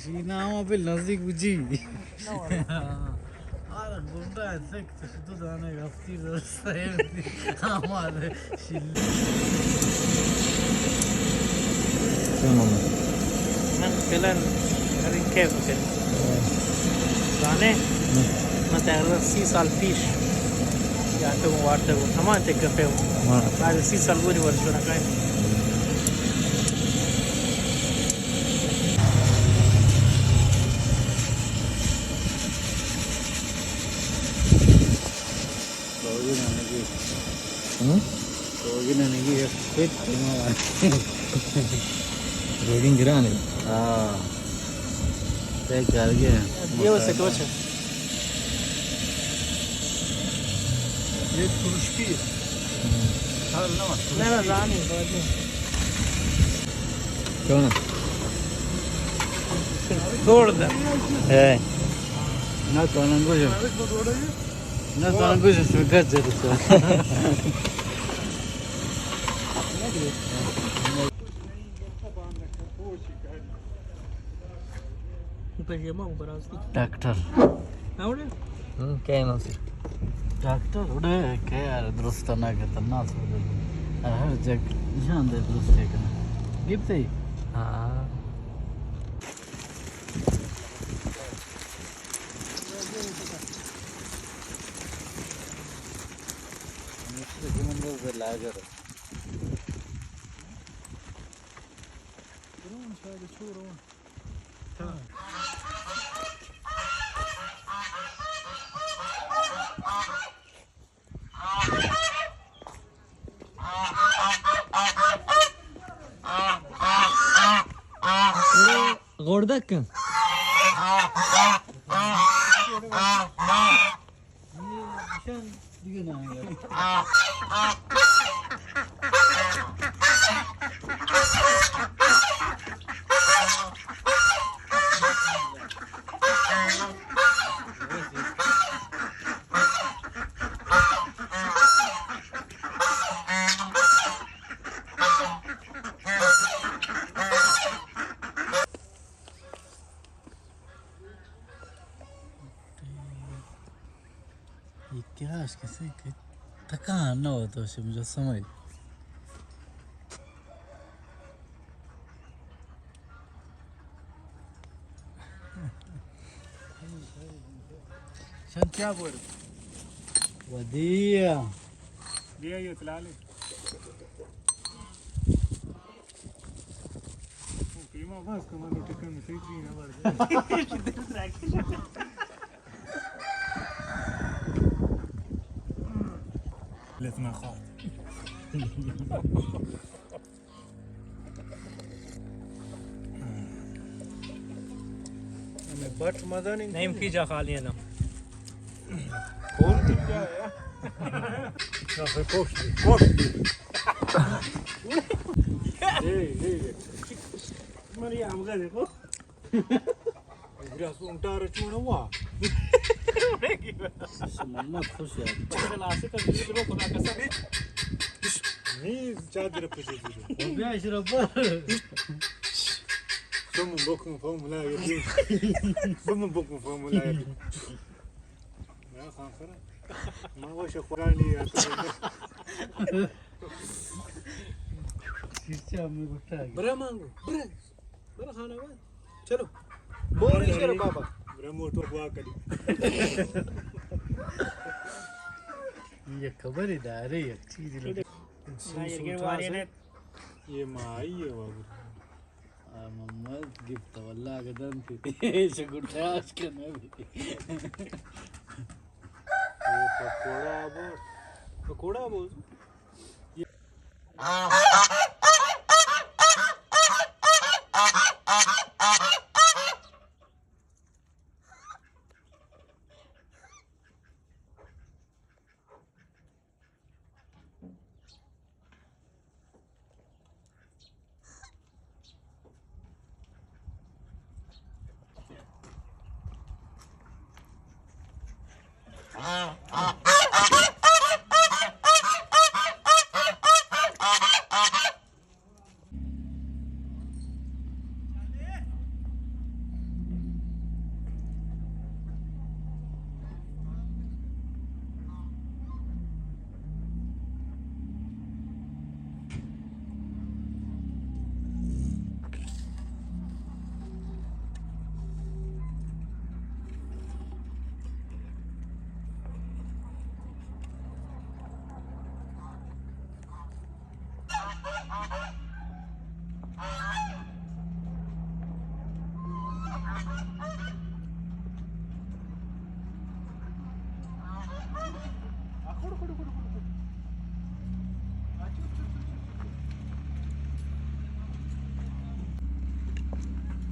جی نام ابل نزدیک بجی. آره، گنڈا سک تو دو دانه گفتی درست. آماده. من فعلاً در این کیف کنم. زانه؟ من تقریباً سی سال پیش یا تو وارتگو، همان تکه پیو. بعد سی سال بوری ورشو نکای. ہم؟ روگن گران ہے. ہاں. یہ اسے کوچ ہے. یہ ترشکی ہے. نہ، نہ، زانی، زانی. کون؟ توڑ دے. ہے. نہ تو ننگو جو. نہ، زانگوش شو گج جت. ڈاکٹر. ہم، کہنا سی. ڈاکٹر اڑے کہ یار درست نہ کہ تنا سو. ہر جگ نشان دے درست ہے کہ. گپتے. ہاں. غردک کن. اتہاس کسے کہ تکان نہ ہوتا اسے مجسمہ. شن کیا بول؟ ودیا. بیا یہ تلالے. پیما بس کما لوٹے کم تئی تین بار. لازم خاطر. ہمیں بٹ مزن انت. نیم کی جا خالی ہے نا. کون کی جا ہے؟ نہ، پھر کوش دی، کوش دی. اے، اے، اے. من یہ ہمگا دیکھو. گراس اونٹا رچونا وا. محمد خوش یار. چلا سے کر دے لو خدا قسم. نی چادر پچے دے. بیا اشرف. تم بکن فارمولا یہ. تم بکن فارمولا یہ. ما خان سرا. ما وش قرآنی. برا مانگو، برا. برا خانہ آباد. چلو. بور ایشی رو بابا. برا موٹو بوا کری. یہ خبر دارے، یک چیز لگے. یہ مائی ہے بابا. آ، محمد گپت واللہ اگدن تھی. ایش گٹاش کنا بھی. یہ پکوڑا بو. پکوڑا بو.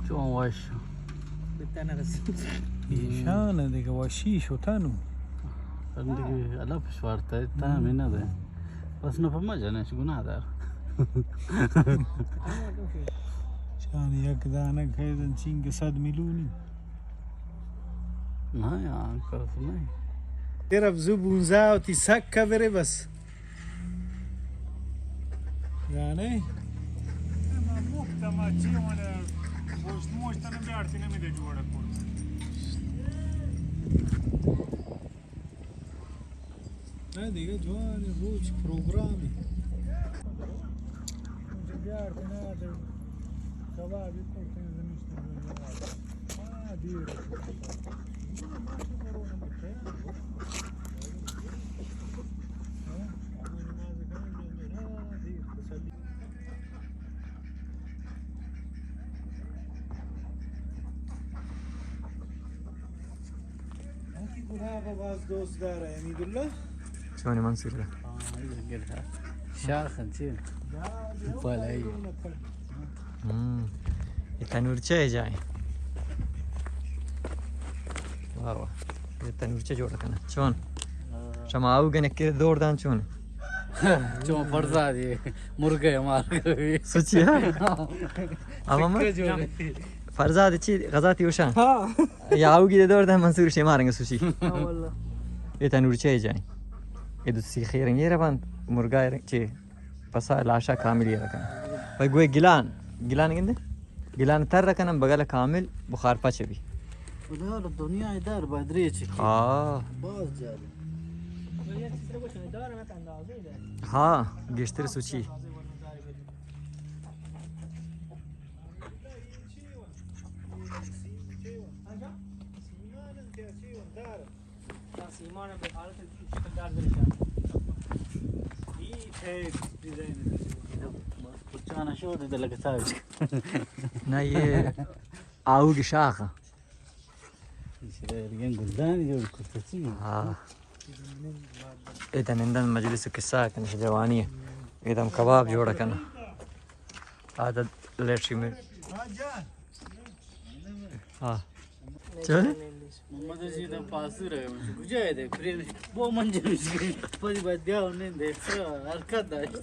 چون وش؟ ایشان دیگه وشی شتنو. دیگه الف شوارتا، تا می نده. بس نہ پہ ما جنش گناہ دار. شان یک دانگ خیزن چینگ صد میلیونی. نه یا، انکر نه. تیرا زو بونزا و تی سک کا برے بس. یعنی؟ ما مفت ما چی ونه گوشت موشت نه بیارتی نمیده جوڑا کرد. نه دیگه جوان روچ پروگرامی. اونجا بیار کنار کبابی کرد زمین. آه، دیر. گلاب باز دوست داره، حمیدالله. چونی منصور؟ آه، این گل ها. شاخ چی؟ بالایی. ہم. اے تنورچہ ءِ جاہ اِنت. واہ واہ. اے تنورچہ جوڑ کناں. چون؟ ہاں. شما آؤ گنے کہ دور دان چون؟ چون فرزاد اے، مرگے مار گئے. سچی، ہاں؟ ہاں. اما من فکر جوڑ. فرزاد چی غزاتی وشان؟ ہاں. یا آؤ گی دور دان منصور شمارنگ سوچی. ہاں واللہ. اے تنورچہ ءِ جاہ اِنت. اے دو سی خیرنگی ربند، مرگا رنگ چی؟ پسا لاشا کاملی رکن. بھائی گوئے گلان، گلان گندے؟ گلان تر رکنن بغل کامل بخار پچ بی. خدا را دنیا در بدری چکی. ہاں. باز جالب. ہاں، گیشتر سوچی. سیمان به حالت شکل دار بشه. این خیلی دیزاین کچانا شو ده لگتا. نه، یہ آؤ کی شاخ. شده دیگه گلدانی جوڑ کرتے چی؟ ہاں. ادا نندن مجلس قصہ کن جوانی. ادا کباب جوڑ کن. عادت لیٹری میں. ہاں. چل؟ محمد رشید ہم پاسو رہے، کجا ہے دے؟ پریم بو من جمش. پری بعد بیا انہیں دے. حرکت داشت.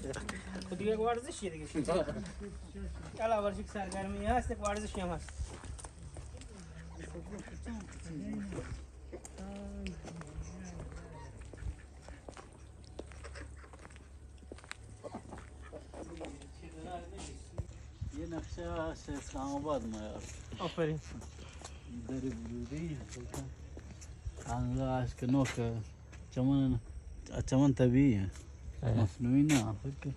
خود یک ورزشی دیگه. چلا ورزش سرگرمی هست، یک ورزشی هم هست. یہ نقشہ سے اسلام آباد میں یار. آفرین. در بلودی. آنگا آش کنوک چمن، چمن طبیعی ہے. ہاں. مصنوعی نہ، آخر کے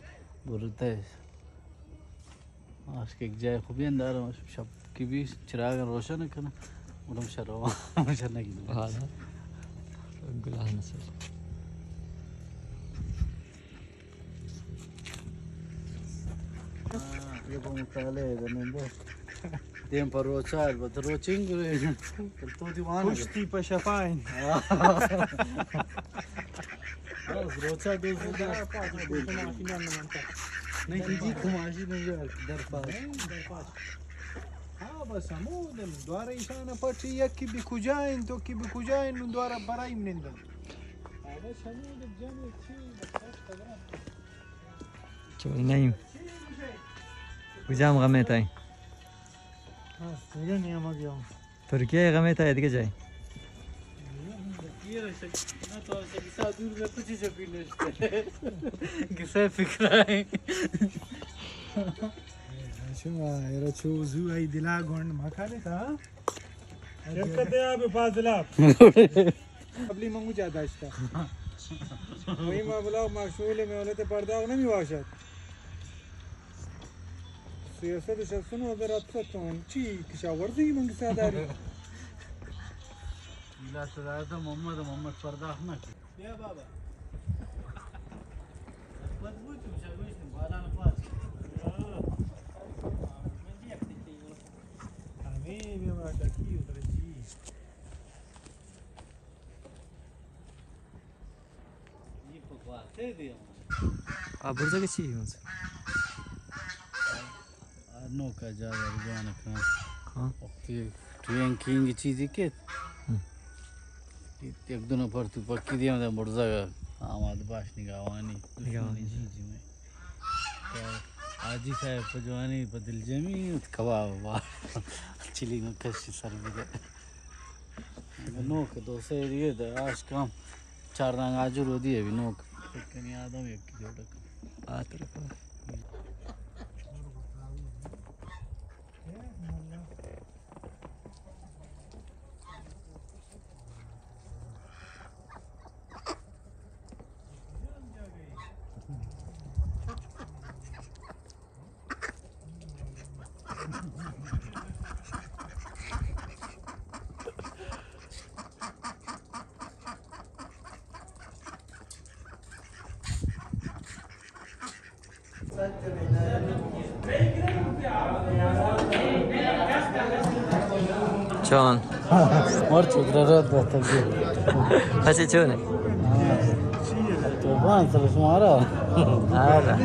برتا ہے. آش کہ یک جای خوبی اندار، شپ کی بھی چراغ روشن کنه. اونم شر و شر نگی. ہاں. گلان سر. یہ کو مطالعہ ہے، نندو. دیم پر روچار، بت روچنگ رے. تو دیوان. پشتی پشپائن. ہاں. روچا دو زودا. نہیں، جی، کماشی نہیں یار، درپاس. درپاس. ہاں، بس ہمودن. دوارہ ایشان پٹ یکی بی کجائن، تو کی بی کجائن، نون دوارہ برائی منندن. بس ہمودن جن چی، بس خبران. چون نعیم. کجام غمے تئی؟ ہاں، سیگا نیاما گیا. ترکیہ ءِ غمے تا ادگہ جائے. گسا دور میں کچھ چپی نشتے. گسا فکر آئے. شما ایرا چو زو ای دلا گونڈ مکانے تا. شرکت ہے آپ فاضلہ. قبلی منگو جا داشتا. وہی ما بلا مشغول میں ولت پردہ نمی واشد. سیصد و شصت و نو ہزار ہفتصد تومن. چی کشاورزی من کسا داری؟ میلاد صدارت محمد، محمد پرداخت نہ. بیا بابا. بد بود تو شگوش بالان پاس. آ برزا کہ چی اِنت؟ آ نوکا جاگہ جوان کن۔ ہاں۔ وقتی ٹرین کینگ چیزی کہ ہم۔ یک دو نفر تو پکی دیم دا برزا آماد باش نگاہوانی۔ نگاہوانی۔ دشمنی جی جی میں۔ تو حاجی صاحب پہ جوانی پہ دلجمی کباب با۔ چلی نو کشی سر بده۔ نوک دو سه دیگه ده آش کم۔ چار دانگ آجر ودی ابھی نوک۔ فکر کنی آدم یکی جوڑ کن۔ آتر کو۔ چون؟ مرچی درا رد بہتر بی۔ اچھا، چون ہے؟ تو بان سر شمارا۔ آرا۔